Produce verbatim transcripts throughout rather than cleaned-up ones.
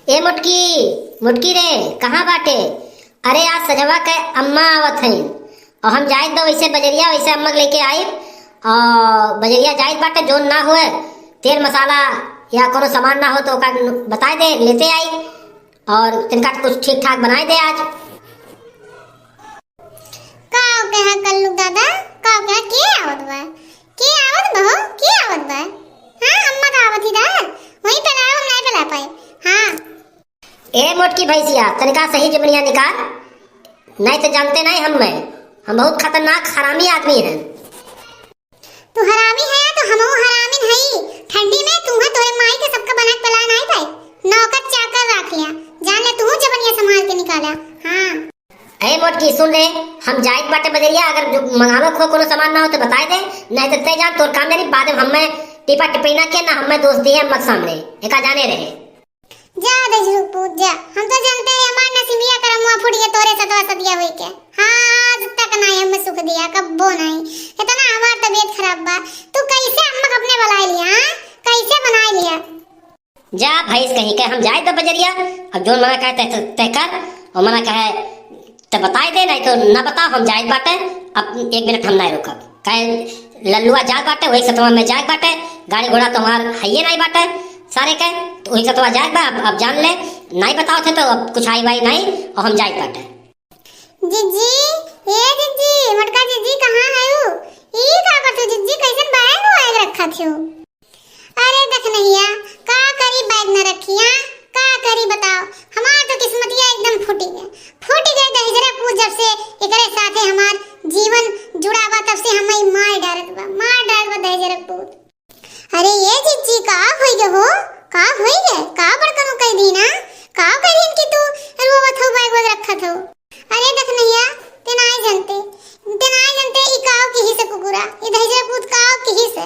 ए मोटकी, मोटकी रे, कहाँ बाटे? अरे, आज सजवा के अम्मा आवत हईं, और हम जाइत बा वैसे बजरिया, वैसे अम्मा के लेके आइब, और बजरिया जाइत बाटे, जोन ना होए, तेल मसाला या कोनो सामान ना हो तो ओका बताए दे, लेते आई, और तिनका कुछ ठीक ठाक बनाए दे आज। का हो कहा कल्लू दादा, का हो कहा, के आवत बा? के आवत बा हो? के आवत बा? हाँ, अम्मा तो आवत ही दा, वहीं पे लाओ, हम नहीं पे ला पाए। हाँ। ए मोटकी भैंसिया, तनिका सही जुबनिया निकाल, नहीं तो जानते नहीं हम, मैं, हम बहुत खतरनाक हरामी आदमी हैं। तू हरामी है तो हमहू हरामी नहीं। ठंडी में तू है तोरे माई के सबका बना के पिला नहीं पाए, नौकर चाकर रख लिया। जान ले तू जुबनिया संभाल के निकाला। हाँ। ए मोटकी सुन रे, हम जाइत बाटे बजरिया, अगर जो मंगावे को कोनो सामान ना हो तो बताए दे, नहीं तो ते जान तोर काम जानी, बाद में हमें टिपा टिपैना के ना हमें दोस्त दिए अम्मा के सामने, एका जाने रहे। जा दहिजरू पूत जा, हम तो जानते हैं हमार नसीबिया करमुआ फूट गया तोरे सतवा सदिया होई के। हाँ, आज तक ना हमें सुख दिया, कब्बो नहीं। इतना हमार तबीयत खराब बा, तू कैसे अम्मा के अपने बुलाए लिया, हाँ? कैसे बनाए लिया? जा भैंस कहीं के, हम जाइत बा बजरिया, अब जोन मना कहे ते, ते, ते कर, और मना कहे ते बताए दे, नहीं तो ना बताओ, हम जाइत बाटे, अब एक मिनट हम नहीं रुकब। कहे लल्लुआ जात बाटे, वही सतवा में जात बाटे, गाड़ी घोड़ा तुम्हार हइये नहीं बाटे सारे के, तो वही सतवा जात बा, अब, अब जान ले, नहीं बताओ थे तो अब कुछ आई वाई नहीं, और हम जाइत बाटे। जिज्जी, ए जिज्जी, मोटका जिज्जी कहाँ है उ? ई का करत हो जिज्जी, कैसन बैग वाग रखत हो? अरे दखनहिया, का करी बैग न रखिया, का करी बताओ, हमार तो किस्मतिया एकदम फूटी गए, फूटी गए दहिजरा पूत जब से एकरे साथे हमार जीवन जुड़ा बा, तब से हमें मार डारत बा, मार डारत बा दहिजरा पूत। अरे ए जिज्जी, का होई गे हो, का होई गे, का बड़कनो कह दीना, का कह दीन कि तू रोवत हो, बैग वैग रखत हो? अरे दखनहिया, ते नाय जनते, ते नाय जनते, ई काव किहिस कुकुरा, ई दहिजरा पूत काव किहिस,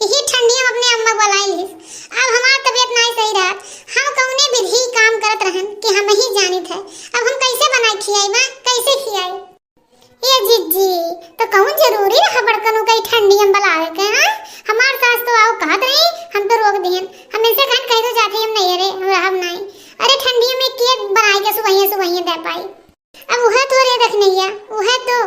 इही ठंडिया में अपने अम्मा बुलाए लिहिस। अब हमार तबीयत नाय सही रहत, हम कौने विधि काम करत रहन कि हम ही जानित है, अब हम कैसे बनाए खियाई माँ, कैसे खियाई? ए जिज्जी, तो कौन जरूरी रहा बड़कनू का ई ठंडी में बुलावे के, हाँ? हमार सास तो आओ कहत रही, हम तो रोक दिहन। हम इनसे कहन कह दो जाते हम नहीं रे, हम रहब नहीं। अरे ठंडी में के बनाए के सुबहिया सुबहिया दे पाई? अब उहे तो रे दखनहिया, उहे तो।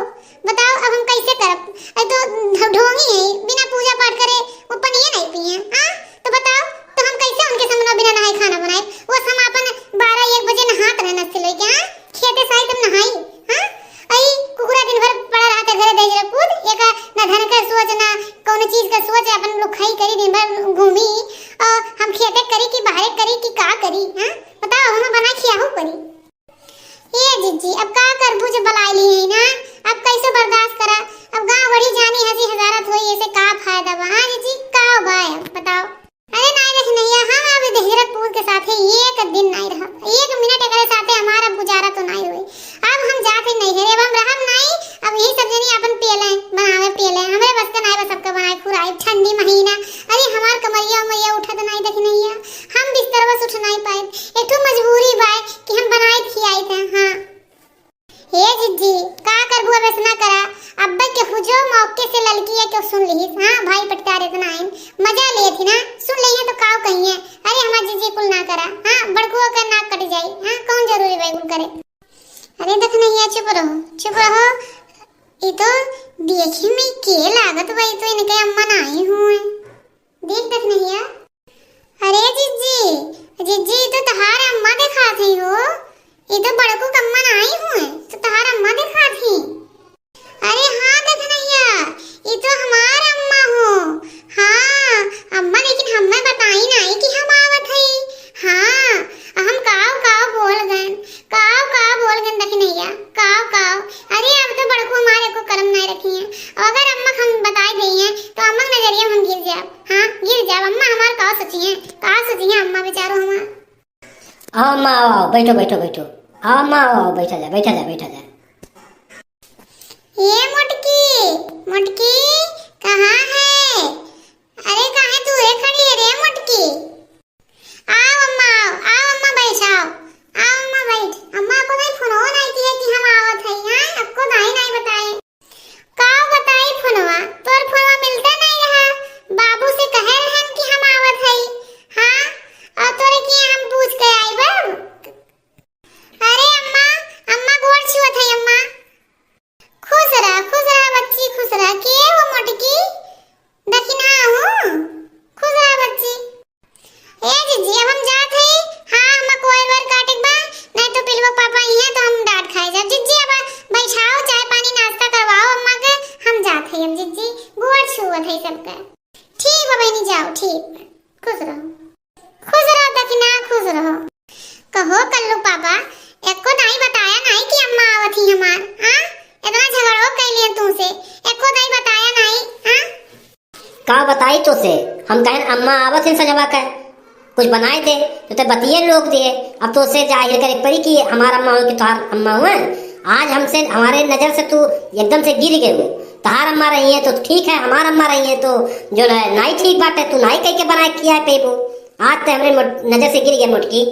बताओ अब हम कैसे करब? अरे तो ढो-, ढोंगी है, बिना पूजा पाठ करे वो पनिया नहीं पिए, हाँ? तो बताओ, तो हम कैसे उनके सामने बिना नहाए खाना बनाए? वो हम अपन बारह एक बजे नहात रहना सिलोई के, हाँ? खेते साई तब नहाई, हाँ? अई कुकुरा दिन भर पड़ा रहते घरे दहिजरा पूत, एका ना धन का सोच, ना कौनो चीज का सोच, अपन लोग खाई करी दिन भर घूमी, और हम खेते करी कि बाहरे करी कि का करी, हाँ? बताओ, हम बना खियाहू परी। ए जिज्जी, अब का करबू जब बलाई ली है ना, अब कैसे बर्दाश्त करा? अब गाँव बड़ी जानी हंसी हजारत होई, ऐसे का फायदा बा? हाँ जिज्जी, का बा अब बताओ? अरे नाई दखनहिया, हम अब दहिजरा पूत के साथे एक दिन नाई रहब, एक मिनट एकरे साथे हमारा गुजारा तो नाई होई। अब हम जाते नहीं है, अब हम रहब नाई। अब यही सब जनी अपन पेले बनावे, पेले हमरे बस के नाई बा, सबके बनाए खुराई ठंडी महीना। अरे हमार कमरिया उमरिया उठत नाई दखनहिया, हम बिस्तर बस उठ नाई पाए। एक ठो मजबूरी बाय कि हम बनाए खियाई थे। हाँ। हे जिज्जी, का करबू, अब ऐसना करा, अब्बे के हुजो मौके से ललकी है क्यों सुन लिहिस? हाँ भाई पटकार इतना आइन, मजा लेत ही ना, सुन लेइहे तो काव कहिए। अरे हमार जिज्जी कुल ना करा, हाँ बड़कुआ का नाक कट जाई, हाँ कौन जरूरी भाई कुल करे। अरे दखनहिया चुप रहो, चुप रहो, ई तो देखे में के लागत बा, ई तो इनके अम्मा नाई हुए। देख दखनहिया। अरे जिज्जी, जिज्जी, ई तो तहार अम्मा देखात हई हो। ई तो बड़कू के अम्मा नाई हुए, तो तहार अम्मा देखात ही। अरे हाँ दखनहिया, ई तो हमार अम्मा हो। हाँ अम्मा, लेकिन हमें बताई नाई कि हम आवत हई। हाँ, हम काव काव बोल गन, काव काव बोल गन दखनहिया, काव काव। अरे अब तो बड़कू हमारे को करम नाई रखी है, और अगर अम्मा हम बताई गई हैं तो अम्मा के नजरिया में हम गिर जाब। हाँ गिर जाब अम्मा, हमार काव सोची हैं, काव सोची हैं अम्मा बेचारो हमार। आओ अम्मा, आओ, आओ, बैठो, बैठो, बैठो। आओ अम्मा, आओ, आओ, बैठा जाए, बैठा जाए, बैठा जाए। ये मोटकी, मोटकी, कहाँ है? अरे काहे तू रे खड़ी है रे मोटकी? आओ अम्मा, आओ, आओ अम्मा, बैठ, आओ। आओ अम्मा, बैठ। अम्मा, आपको नहीं फोन हो नहीं किया कि हम आवत है यहाँ? आपको नहीं, नहीं बताए। का बताई फोनवा, तोर फोनवा मिलता नहीं रहा। बाबू से कहे रहन कि हम आवत हई। हाँ, और तोरे किया हम पूछ के आई बा। से हम कहेन अम्मा आवत हिन सजवा के, कुछ बनाए दे, तो ते बतिये लोग दिए। अब तो उसे जाहिर करे पड़ी कि हमार अम्मा हो कि तोहार अम्मा हो। आज हमसे, हमारे नजर से तू एकदम से गिर गए हो। तोहार अम्मा रही है तो ठीक है, हमार अम्मा रही है तो जो है नाई ठीक बात है, तू नाई कह के बनाए किया है पेबू। आज ते हमरे मोट-, नजर से गिर गए मोटकी।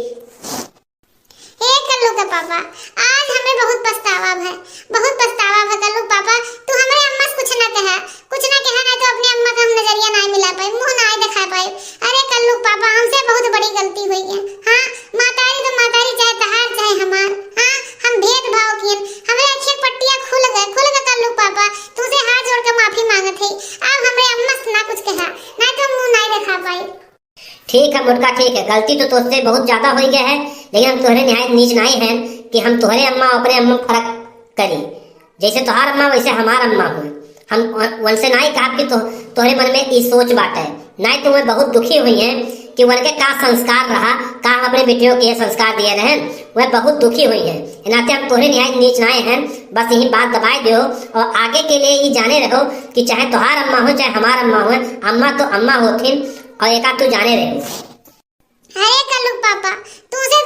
हे कल्लू के पापा, आज हमें बहुत पछतावा है, बहुत पछतावा है कल्लू पापा। तू हमरे अम्मा से कुछ ना कहा, कुछ ना कहा, नहीं तो अपने अम्मा का हम नजरिया ना मिला पाए, मुंह ना दिखा पाए। अरे कल्लू पापा, हमसे बहुत बड़ी गलती हुई है। हाँ, मातारी तो मातारी, चाहे तहार चाहे हमार। हाँ, हम भेदभाव किए, हमरे अच्छे पट्टिया खुल गए, खुल गए कल्लू पापा। तुझे हाथ जोड़ के माफी मांगत है, अब हमरे अम्मा से ना कुछ कहा, नहीं तो मुंह ना दिखा पाए। ठीक है मोटका, ठीक है, गलती तो तुझसे बहुत ज्यादा हो गया है, लेकिन हम तोहरे निहायत नीच नाई हैं कि हम तोहरे अम्मा और अपने अम्मा में फर्क करी। जैसे तोहार अम्मा वैसे हमार अम्मा हो। हम उ-, उनसे नाई कहा कि तो, तोहरे मन में ई सोच बाटे, नाई तो वह बहुत दुखी हुई हैं कि उनके का संस्कार रहा, का हम अपने बेटियों के ये संस्कार दिए रहे, वह बहुत दुखी हुई हैं। नाते हम तोहरे निहायत नीच नाई हैं, बस यही बात दबाए दो और आगे के लिए ये जाने रहो कि चाहे तोहार अम्मा हो चाहे हमार अम्मा हो, अम्मा तो अम्मा होथिन। और एक तू जाने रहे। अरे कल्लू पापा, तुझे